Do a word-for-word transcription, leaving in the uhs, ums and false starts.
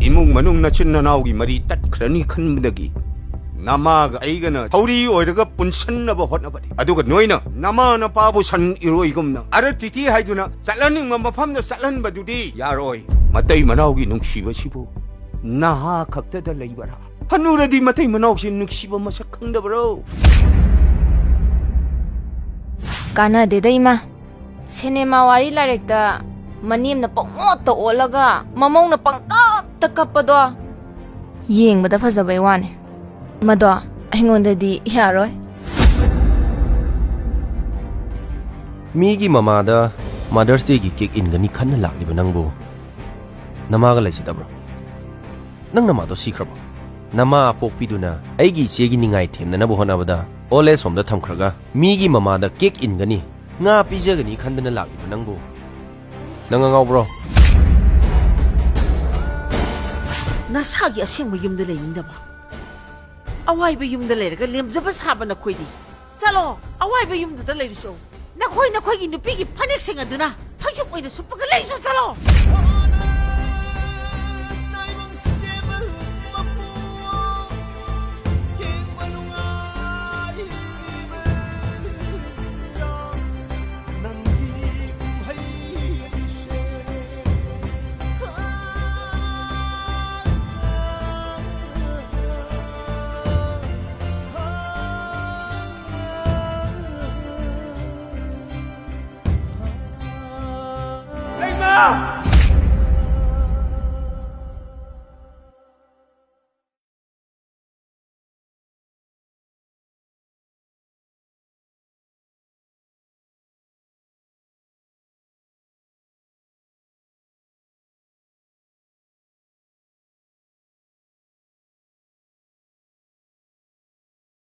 ꯏꯃꯨꯡ ꯃꯅꯨꯡ ꯅꯆꯤꯟ ꯅꯅꯥꯎꯒꯤ ꯃꯔꯤ ꯇꯠꯈ꯭ꯔꯅꯤ ꯈꯟꯕꯗꯒꯤ ꯅꯃꯥꯒ ꯑꯩꯒꯅ ꯊꯧꯔꯤ ꯑꯣꯏꯔꯒ ꯄꯨꯟꯁꯟꯅꯕ ꯍꯣꯠꯅꯕꯅꯤ꯫ ꯑꯗꯨꯒ ꯅꯣꯏꯅ ꯅꯃꯥ ꯅꯄꯥꯕꯨ ꯁꯟ ꯏꯔꯣꯏꯒꯨꯝꯅ ꯑꯔ ꯇꯤꯇꯤ ꯍꯥꯏꯗꯨꯅ ꯆꯠꯍꯟꯅꯤꯡꯕ ꯃꯐꯝꯗ ꯆꯠꯍꯟꯕꯗꯨꯗꯤ ꯌꯥꯔꯣꯏ꯫ ꯃꯇꯩ ꯃꯅꯥꯎꯒꯤ ꯅꯨꯡꯁꯤꯕꯁꯤꯕꯨ ꯅꯍꯥ ꯈꯛꯇꯗ ꯂꯩꯕꯔꯥ? ꯍꯅꯨꯔꯗꯤ ꯃꯇꯩ ꯃꯅꯥꯎꯁꯤ ꯅꯨꯡꯁꯤꯕ ꯃꯁꯛ ꯈꯪꯗꯕꯔꯣ? ꯀꯥꯟꯅꯗꯦꯗ, ꯏꯃꯥ꯫ ꯁꯤꯅꯦꯃꯥ ꯋꯥꯔꯤ ꯂꯥꯏꯔꯤꯛꯇ ꯃꯅꯦꯝꯅ ꯄꯪꯑꯣꯠꯇ ꯑꯣꯠꯂꯒ ꯃꯃꯧꯅ ꯄꯪꯀꯞꯇ ꯀꯞꯄꯗꯣ ꯌꯦꯡꯕꯗ ꯐꯖꯕꯩ ꯋꯥꯅꯦ꯫ ꯃꯗꯣ ꯑꯩꯉꯣꯟꯗꯗꯤ ꯌꯥꯔꯣꯏ꯫ ꯃꯤꯒꯤ ꯃꯃꯥꯗ Mother's Dayꯒꯤ cake ꯏꯟꯒꯅꯤ ꯈꯟꯅ ꯂꯥꯛꯂꯤꯕ ꯅꯪꯕꯨ ꯅꯃꯥꯒ ꯂꯩꯖꯗꯕ꯭ꯔꯣ? ꯅꯪ ꯅꯃꯥꯗꯣ ꯁꯤꯈ꯭ꯔꯕꯣ? ꯅꯃꯥ ꯄꯣꯛꯄꯤꯗꯨꯅ ꯑꯩꯒꯤ ꯏꯆꯦꯒꯤ ꯅꯤꯡꯉꯥꯏ ꯊꯦꯝꯅꯅꯕ ꯍꯣꯠꯅꯕꯗ old age homeꯗ ꯊꯝꯈ꯭ꯔꯒ ꯃꯤꯒꯤ ꯃꯃꯥꯗ cake ꯏꯟꯒꯅꯤ, ꯉꯥ ꯄꯤꯖꯒꯅꯤ ꯈꯟꯗꯅ ꯂꯥꯛꯂꯤꯕ ꯅꯪꯕꯨ ꯅꯪ ꯑꯉꯥꯎꯕ꯭ꯔꯣ? ꯅꯁꯥꯒꯤ ꯑꯁꯦꯡꯕ ꯌꯨꯝꯗ ꯂꯩꯅꯤꯡꯗꯕ, ꯑꯋꯥꯏꯕ ꯌꯨꯝꯗ ꯂꯩꯔꯒ ꯂꯦꯝꯖꯕ ꯁꯥꯕ ꯅꯈꯣꯏꯗꯤ꯫ ꯆꯠꯂꯣ, ꯑꯋꯥꯏꯕ ꯌꯨꯝꯗꯨꯗ ꯂꯩꯔꯨꯆꯣ꯫ ꯅꯈꯣꯏ ꯅꯈꯣꯏꯒꯤ ꯅꯨꯄꯤꯒꯤ ꯐꯅꯦꯛꯁꯤꯡ ꯑꯗꯨꯅ ꯐꯩꯖꯨꯞ ꯑꯣꯏꯅ ꯁꯨꯞꯄꯒ ꯂꯩꯁꯨ ꯆꯠꯂꯣ꯫